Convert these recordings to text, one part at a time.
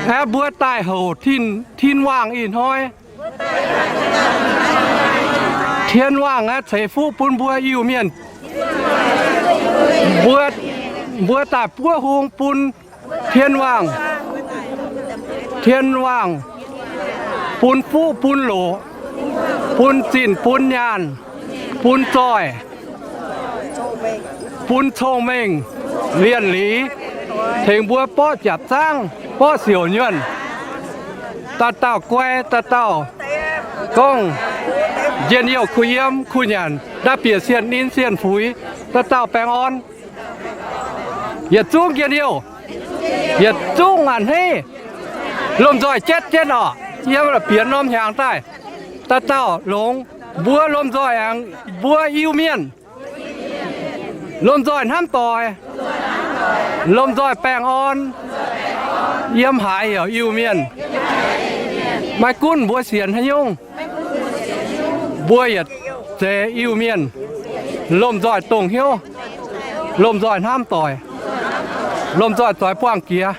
Aeqv, mbuo daaih houc Tin, Tin-Waangh ih hnoi, Tin-Waangh aeqv, ceix fuqv bun mbuo Iu-Mienh. Mbuo, mbuo daaih buov hung bun Tin-Waangh, Tin-Waangh bun fuqv bun loqc, bun zinh bun nyaanh, bun zoih, bun cong-mengh, lienh liz, tengx mbuo borqv jaapc zaangv, borqv siouc nyuonh, dauh dauh guai, dauh dauh gorngv njien-youh kuh yiem kuh nyanc, nda'bieqc sienh ninh sienh fuix, dauh dauh baengh orn. Yietc zungv njien-youh, yietc zungv a'hneiv, lomh nzoih jatv jienv orqc. Yiem bienx norm hnyangx daaih, dauh dauh longx, mbuo lomh nzoih aengx mbuo Iu-Mienh, lomh nzoih hnamv doic, lomh nzoih baengh orn, yiem haaix heuc Iu-Mienh. Maiv gunv mbuo sienx haaix nyungc, mbuo yietc zeiz Iu-Mienh, lomh nzoih dongh hnyouv, lomh nzoih hnamv doic, lomh nzoih zoix buangh jiex.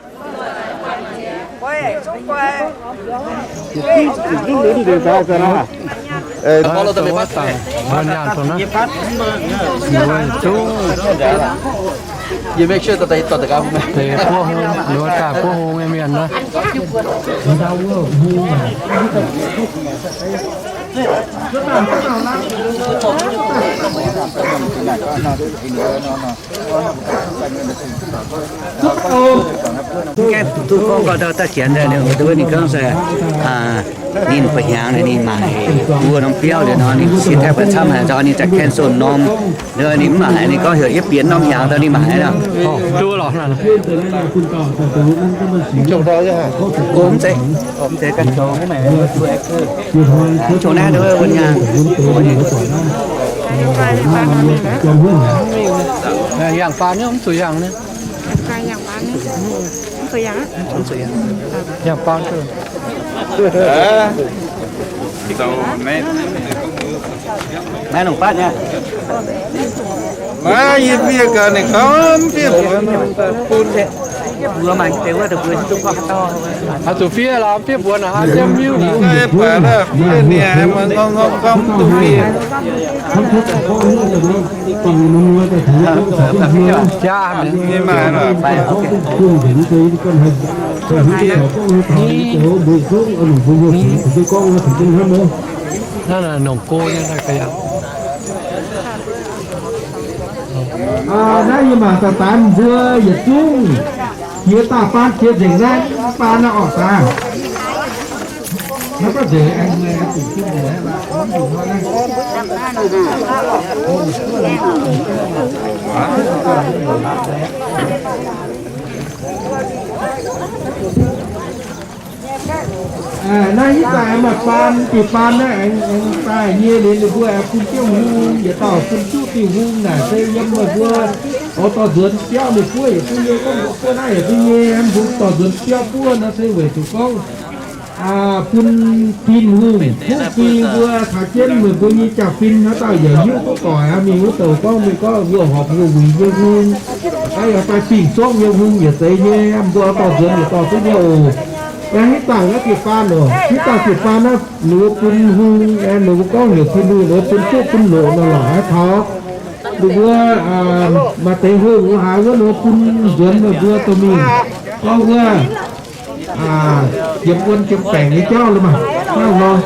Deix buov hung, ninh daaih buov hung nyei mienh nor. Gaengh duqv gorngv gau, dauh daaih janx daaih, ninh gorngv se, ninh ba'hnyangx ninh maaih wuov norm biauv liuz nor, ninh siex taeqv baac camv haic, ninh za'gengh cancel norm. Ninh mv maaih haic, ninh gorngv heuc yie bienx norm hnyangx daaih ninh maaih haic nor. Mv zeiz, mv zeiz ganh zoux, mv maaih wuov, mv zeiz ganh zoux naaiv wuov hnyangx. Yangh baan nyei, mv zuqc yangh nyei. Yangh baan. Naaiv nongc batv nyei. Naaiv yie fiev gaax ninh gauh fiev mbuox bun. Haaix zuqc fiev lorqc, fiev mbuox naaic, aa, jienv miuv naaic. Baac naaiv fiev ninh aengx maiv ngorng ngorng gorngv duqv fiev. Jaa, ninh maaih lorqc. Naaiv nongc go nyei naaiv ga'yangh. Naaiv yie mangc daaih daix mbuo yietc zungv jiex daaih baan jiex nzengc naaiv baan naaiv orqc daaih. Naaiv baav nzengc aengx Naaiv hitv daaih maaih baan, diuh baan naaiv aengx, aengx daaih nyei liuz ninh mbuo aengx bun jienv hung, yietc dauh bun juqv diuh hung naaic se yiem meih mbuo oix dorh nzuonx biauv ninh buov yietc zungv nyei, gorngv mbuo buov naaiv yietc zungv nyei, mbuo dorh nzuonx biauv buov naaiv se weic zuqc gorngv bun fin hungh, hungh fin mbuo caux jienv meih mbuo nyei jaa-fin haaix dauh yaac hiuv duqv doic aqv. Mingh wuov douc gorngv mingh gorngv wuov horpc wuov wuic nyei hung, yaac fai fingx-zopv nyei hung yietc zeiz nyei, mbuo dorh nzuonx yietc dorh duqv nyei oc. Aengx hitv dangh naaiv diuh baan oc, hitv dangh diuh baan naaiv ninh mbuo bun hung, ninh mbuo gorngv heuc Tin-Hungh, ninh mbuo bun juqv bun loqc nor lorqc. Aav taux ninh mbuo maaih deix hungh wuov haaix wuov ninh mbuo bun nzuonx meih mbuo dorh mingh gorngv wuov jiem wuon jiem baengc nyei jauv lo maah. Hnangv nor.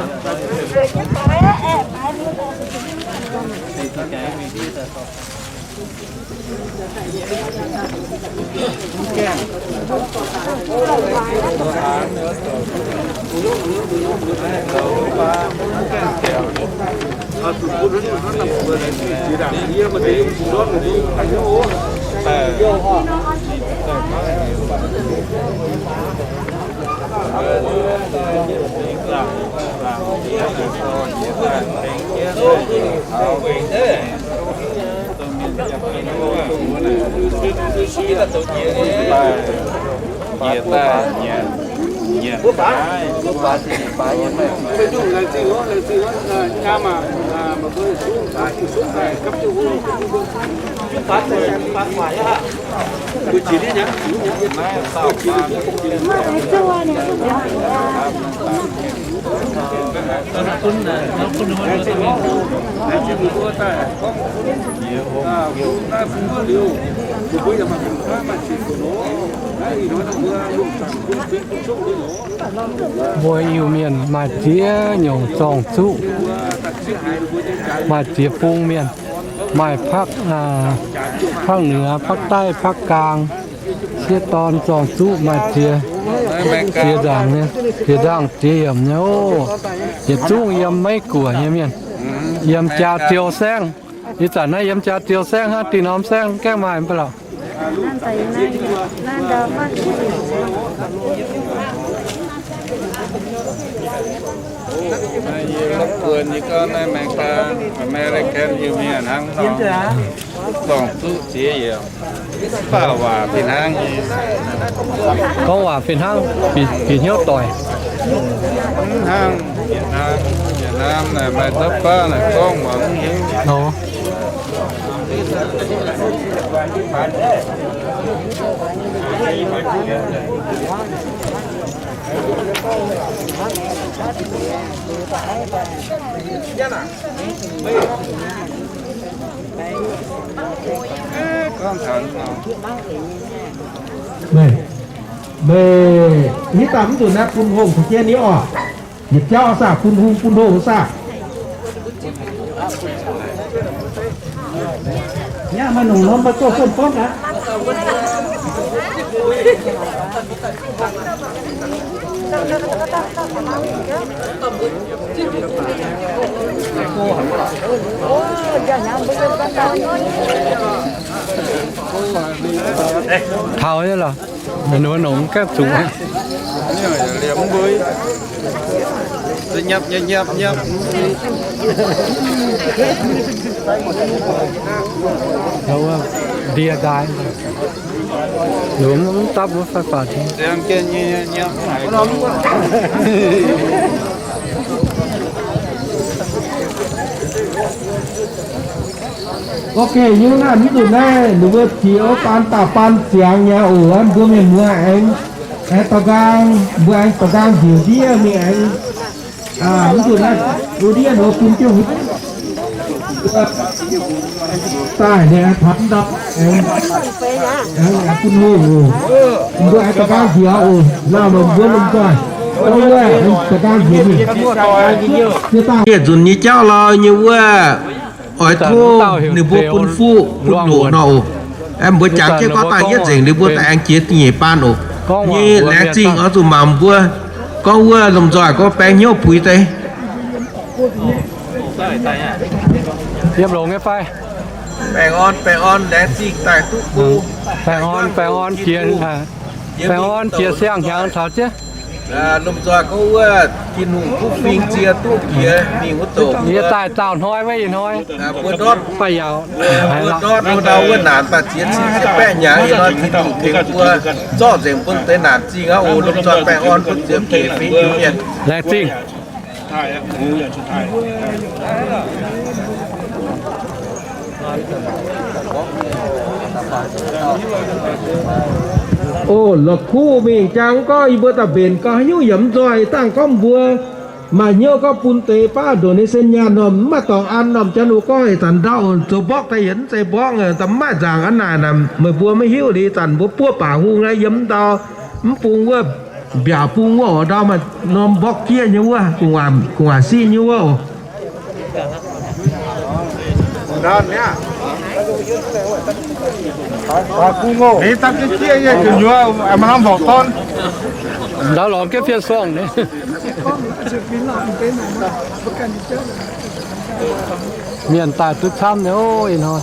Jiex daaih nyanc. Mbuo Iu-Mienh maaih ziex nyungc zorng-zuqv, maaih ziex bung mienh, maaih pakv, pakv nduov, pakv daiv, pakv gaang, sieqv dorn zorng-zuqv maaih ziex, ziex nzangc nyei, ziex nzangc ziex yiemc nyei oc. Yietc zungv yiem Meiv-Guoqv nyei mienh, yiem Jaa-Ziou Saengv. Ih zanc naaiv yiem Jaa-Ziou Saengv hnangv, dih norm saengv gaengh maaih mv baac lorqc. Yie lov buonc yie gorngv naaiv America, American Iu-Mienh hnangv nor, zorng-zuqv ziex yiemc. Mv baac waac fih hnangv nyei. Gorngv waac fih hnangv, bieqc hnyouv doic. Mv hnangv Vietnam, Vietnam naaic maaih za'gengh naaic gorngv waac mv hingv. Meih, meih hitv daaih mv nzunc naaiv bun hungh caux jienv ni oc. Yietc jauv saah, bun hungh bun hungh saah. Yaac maaih nongc norm maaih zoux fun-fongv aqv. Taux nyei lorqc, nongc gaengh zuqc. Liemh mbuo nyapv nyapv nyapv. Ndie daaih. Lungh mv dapv wuov fai faaux. Ok, hiuv naaiv mv zuqc naaiv, ninh mbuo jiex wuov baan dauh baan ziangx nyei oc. Mbuo mienh muoz aengx, aengx daux nqaang, mbuo aengx daux nqaang njiec ndiev mingh aengx. Mv zuqc naaiv, ndiev ninh mbuo bun jienv daaih, ninh aengx taux ndau, aengx bun hungh oc. Mbuo aengx daux nqaang njiec oc. Lauh lomc mbuo lomh nzoih, daux nqaang njiec mingh. Yietc nzunc nyei jauv lorz nyei wuov, oix tov ninh mbuo bun fuqv bun loqc nor oc. Aeqv, mbuo jangx jienv gorngv daaih yietv nzengc, ninh mbuo daaih aengx jiex da'nyeic baan oc. Nyei laengz zingh oix zuqc mangc mbuo gorngv wuov lomh nzoih gorngv baeng hnyouv puix deix. Yiem longx nyei fai? Baengh orn, baengh orn, laengz zingh daaih duqv go. Baengh orn, baengh orn jiex, baengh orn jiex siang-hnyangx taux jienv. Lomh nzoih gorngv wuov Tin-Hungh kuv fing ziex duqv jiex mingh wuov doqc. Yie daaih daauh hnoi wuov ih hnoi. Mbuo ndortv, mbuo ndortv wuov ndau wuov naanc daaih ziex cin ziepc baeqv hnyangx, ih hnoi Tin-Hungh tengx mbuo zorqv nzengc bun deix naanc zingh aqv oc. Lomh nzoih baengh orn bun ziex fingx fingx mienh. Laengz zingh. O, la'kuqv mingh jangx gorngv yie mbuo daaih mbenc gorngv haaix nyungc yaac mv nzoih, dangh gorngv mbuo maaih hnyouv gorngv bun deix baav ndongc naaiv sen nyaanh norm mv maaih dorngx an norm, janx wuov gorngv ih zanc ndau zoux mborqv daaih yietc mv zeiz mborqv, mv maaih nzaangc aqv naaic. Meih mbuo maiv hiuv liuz, zanc mbuo buov baac hungh naaiv yiem ndau mv bung wuov, mbiaauc bung wuov oc, ndau maaih norm mborqv jieqv nyei wuov, gu'nguaaic siqv nyei wuov oc. Ndau lorz jienv fiev sorng nyei. Mienh daaih duqv camv nyei ov, ih hnoi.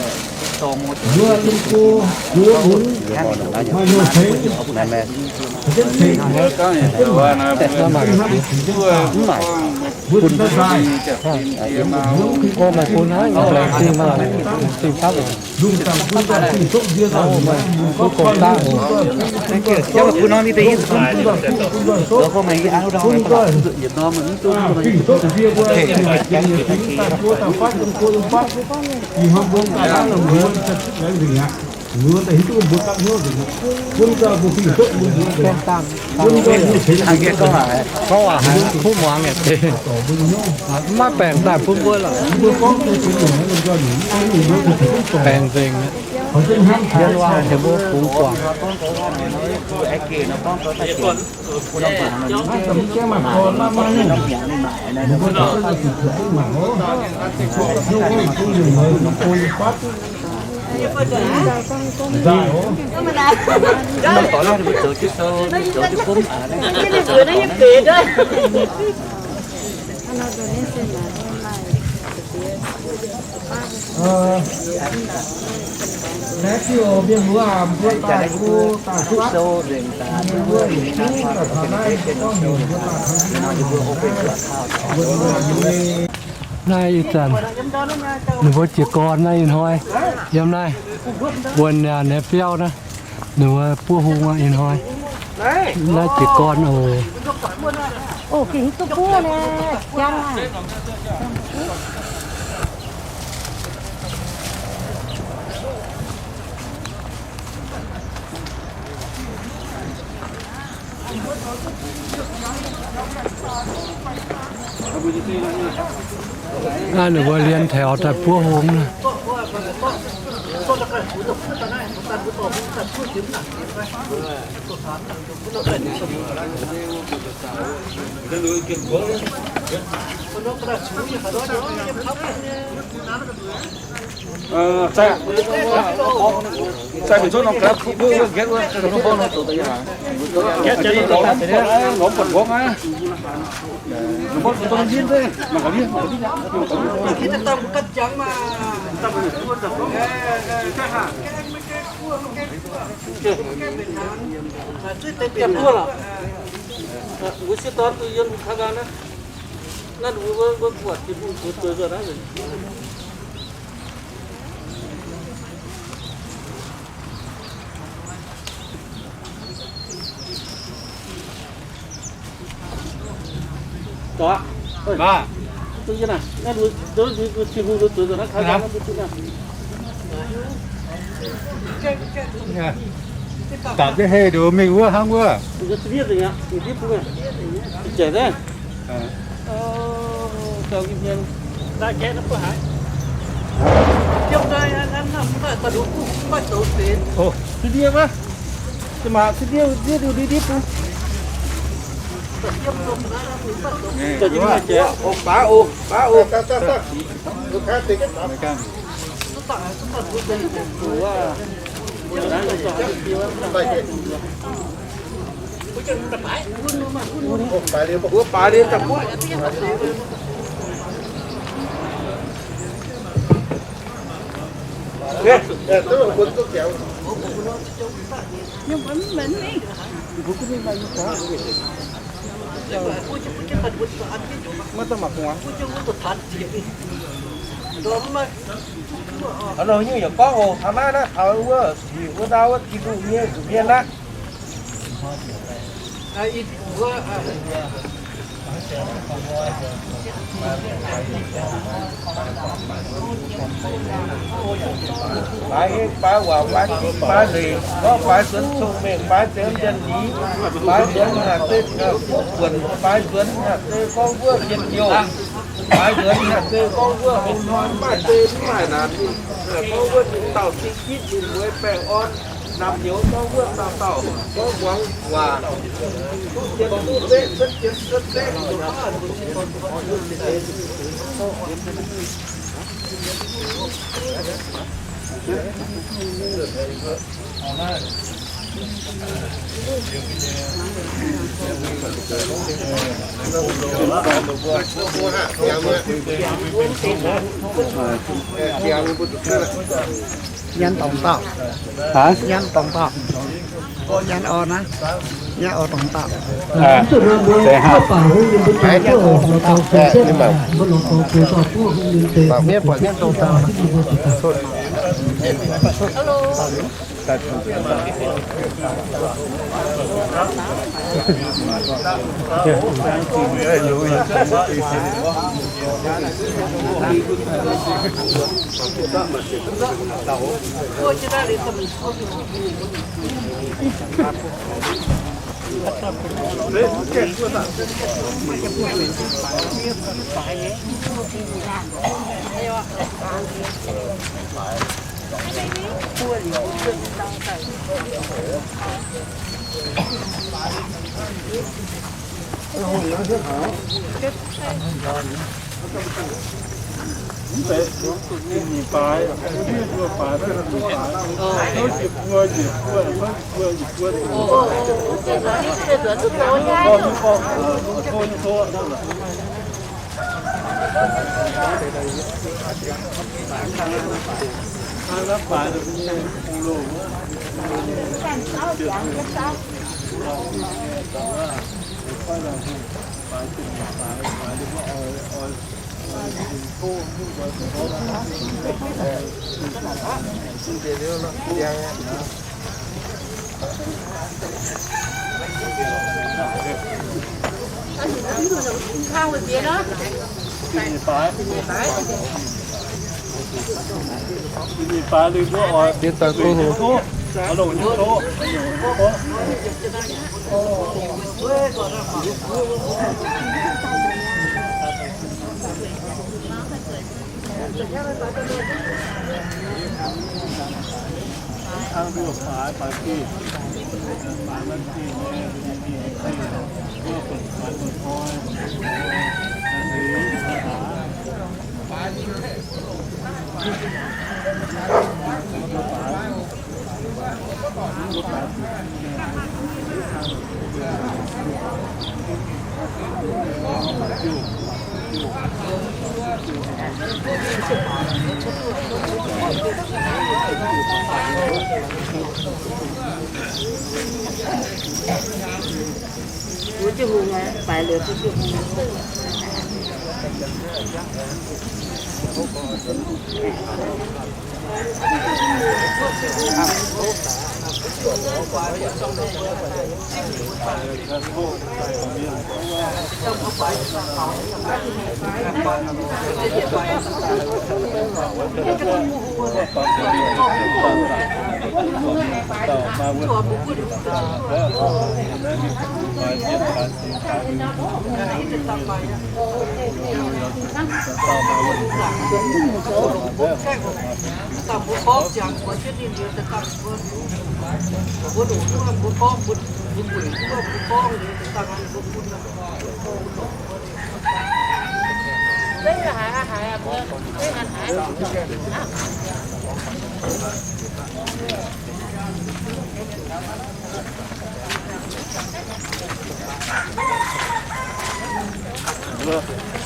Mbuo lungh go, mbuo lungh, maaih nor ceix, ceix, ceix, mv maaih. Bun daaih daaih. Mbuo mv kuh, maaih bun hnangv, laengz zingh maah, laengz zingh dapv. Lungh zaangc bun daaih fingx-doqv nzie daaih, mbuo gorngv daaih. Bun daaih, bun daaih, bun daaih, bun daaih, fingx-doqv nzie mbuo, daaih go daaih fatv, daaih go daaih fatv, ih hnoi mbuo daaih hnangv nor mbuo laengz zingh aqv. Mbuo daaih hiuv duqv mbuo gapv hnyouv nzengc aqv. Bun daaih mbuo fingx-doqv mbuo nzie daaih, bun daaih mbuo ceix gorngv waac haiz kuv muangx yaac deix, maiv baengc daaih bun mbuo lorqc. Mbuo gorngv deix benx nyungc, mbuo nzoih nyungc, mv gaengh nyungc mbuo zuqc baengc nzengc aqv. Yiem waac taux mbuo bungx guangc. Naaiv ih zanc ninh mbuo jiez gorn naaiv ih hnoi yiem naaiv wuonh nyanc naaiv biauv naaiv, ninh mbuo buov hung ih hnoi. Naaiv jiez gorn oc. Naaiv ninh mbuo liên thảo daaih buov hung. Dapc jienv hei nduqc mingh wuov hnangv wuov. Hnangv nor nyungc yaac gorngv oc, taux naaiv naaiv taux wuov, wuov ndau wuov Tin-Hungh nyei zuqc mienh aqv. Baaix hingv, baaix waac, baaix fingx, baaix leiz, gorngv baaix nzuonx cong-mengh, baaix nzuonx njien-youh, baaix nzuonx haaix deix fuqv buonc, baaix nzuonx haaix deix gorngv wuov njien-youh, baaix nzuonx haaix deix gorngv wuov hungh hnoi, maaih deix mv maaih naanc, gorngv wuov ninh dauh zingh gitv, ninh mueiz baengh orn, naamh nyouz gorngv wuov dauh dauh gorngv muangx waac, duqv jienv duqv zeqv, cuotv jienv cuotv zeqv. Nyan dorngx dauh. Hả? Nyan dorngx dauh. Nyan orn naaiv. Nyan orn dorngx dauh. À, để hả? Để, nhưng mà bảo miễn, bảo miễn không sao.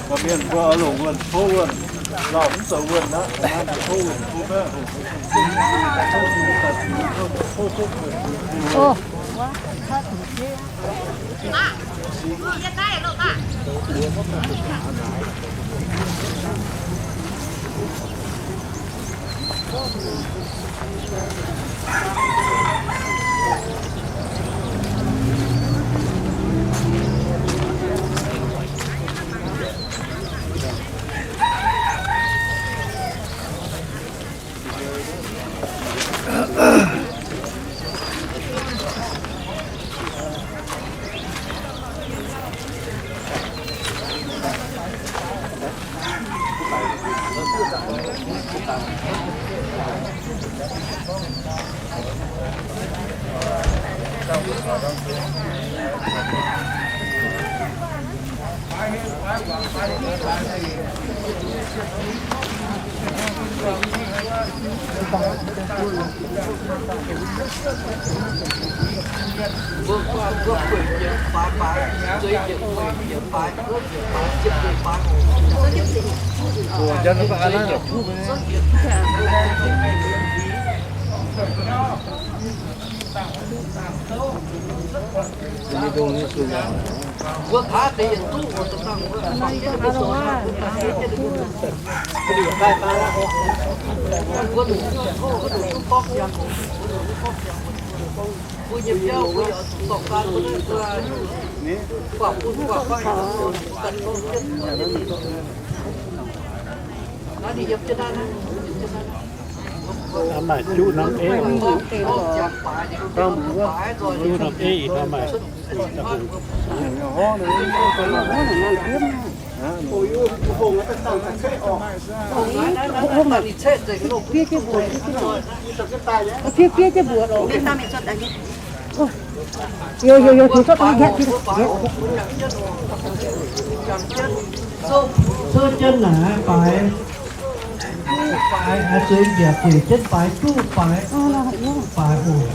Mbuo mienh mbuo oix longc wuonh tov wuonh, lauh mv zoux wuonh aqv, tov wuonh tov Maaih juqv norm eiv, juqv norm eiv maaih. Fiev fiev jienv mbuox. Youz, youz, youz, tengx cuotv daaih. Cuotv jienv naaic baaix, baaix, zueiz njiec gueic jienv baaix, juqv baaix, baaix oc.